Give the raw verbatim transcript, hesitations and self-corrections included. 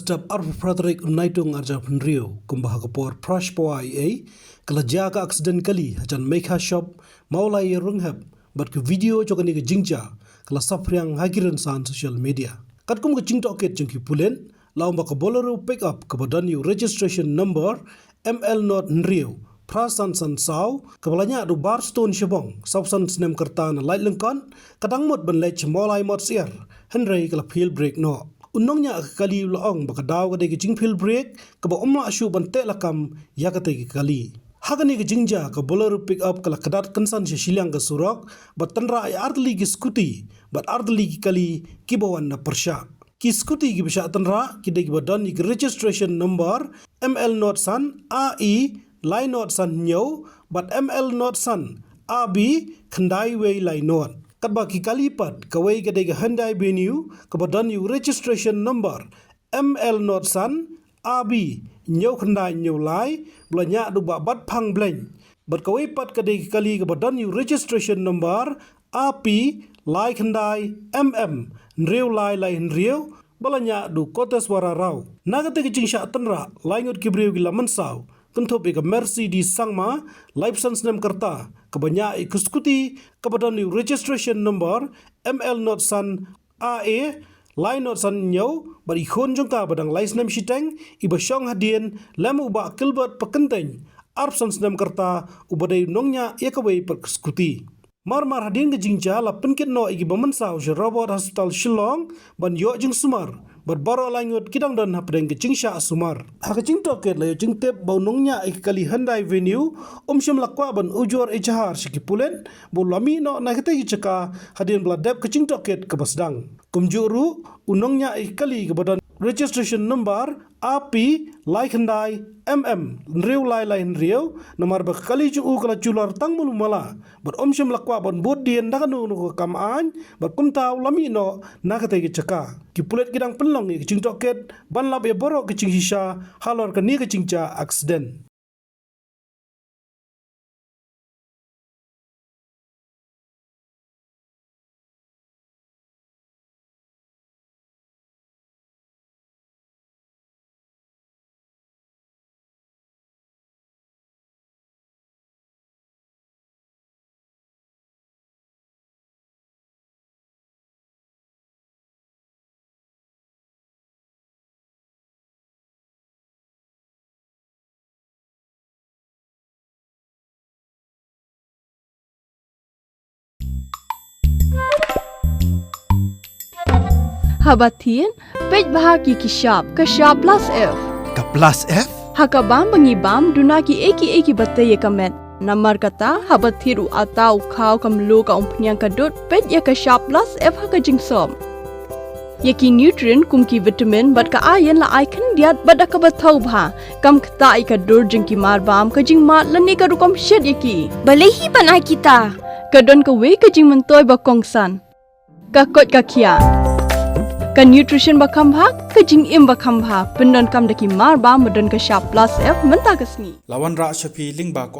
Dap arphew phra tarik u Naitung arhajar arphew hynriew, kumba ha ka por phra shi pawa eiei, ka la jia ka aksiden kali hajan Meikha Shop, Mawlai Ïarunghep, bad ka video jong kane ka jingjia ka la saphriang ha ki rynsan social media. Katkum ka jingtohkit jong ki pulit, la ong ba ka Bolero pickup kaba don ïa u registration number M L not hynriew phra san san saw, kaba la ñiah da u Barstone Shabong, saw san snem ka rta, na Laitlyngkot, ka dang mut ban leit sha Mawlai Motsyiar, hynrei ka la fail brake noh. U nongñiah ka kali u la ong ba ka daw ka dei ka jingfail brake kaba um lah shuh ban teh lakam ïa katei ka kali. Ha kane ka jingjia, ka Bolero pickup ka la kdat kynsan sha shiliang ka surok, bad tynrah ïa artylli ki scooty bad artylli ki kali kiba wan na pyrshah. Ki scooty kiba shah tynrah ki dei kiba don ïa ki registration number M L not san A E lai not san hynñiew bad M L not san A B khyndai wei lai not. Katba ki kali pat, kawei ka dei ka Hyundai Venue kaba don ïa u registration number M L not san A B hynñiew khyndai hynñiew lai, ba la ñiah da u Bah Batphang Bleiñ. Bad kawei pat ka dei ka kali kaba don ïa u registration number A P lai khyndai M M hynriew lai lai hynriew, ba la ñiah da u Koteswara Rao. Na katei ka jingshah tynrah, lai ngut ki briew ki la mynsaw, kynthup ïa ka Mercy D Sangma, laiphew san snem ka rta, kaba ñiah ïa ka scooty kaba don ïa u registration number M L not san A A lai not san hynñiew, bad i khun jong ka ba dang lai snem shiteng, iba shong hadien, lem u Bah Gilbert Pakyntein, arphew san snem ka rta, uba dei u nongñiah ïa kawei pat ka scooty. Mar mar hadien ka jingjia, la pynkit noh ïa kiba mynsaw sha Robert Hospital Shillong ban ïoh jingsumar, bad baroh lai ngut ki dang don hapdeng ka jingshah sumar. Ha ka jingtohkit la ïoh jingtip ba u nongñiah ïa ka kali Hyundai Venue um shym la kwah ban ujor ejahar sha ki pulit ba u la mih noh na katei ka jaka hadien ba la dep ka jingtohkit kaba sdang. Kumjuh ruh, u nongñiah ïa ka kali kaba don registration number A P lai khyndai M M hynriew lai lai hynriew, namar ba ka kali jong u ka la jular tang malu mala, bad um shym la kwah ban bud dien da kano kano ka kam aiñ, bad kumta u la mih noh na katei ka jaka. Ki pulit ki dang pynlong ïa ka jingtohkit ban lap ïa baroh ka jingshisha halor kane ka jingjia aksiden. Haba thied, peit bha ïa ki shap, ka shap plus F. Ka plus F? Ha ka bam ba ngi bam, duna kiei kiei kiba tei ïa ka met. Namar kata, haba thied u atta u khaw ka mluh ka umphniang ka dud, peit ïa ka shap plus F ha ka jingsop. Ïa ki nutrient kum ki vitamin bad ka iron la ai khyndiat bad da kaba thaw bha. Kam ktah ïa ka dur jong ki marbam, ka jingmad lane ka rukom shet ïa ki. Balei hi ban ai kita? Ka don kawei ka jingmyntoi ba kongsan. Ka koit ka khiah. Ka nutrition ba kham bha, ka jingim ba kham bha. Pyndonkam da ki marbam ba don ka shap plus F mynta ka sngi. La wanrah sha phi lyngba ka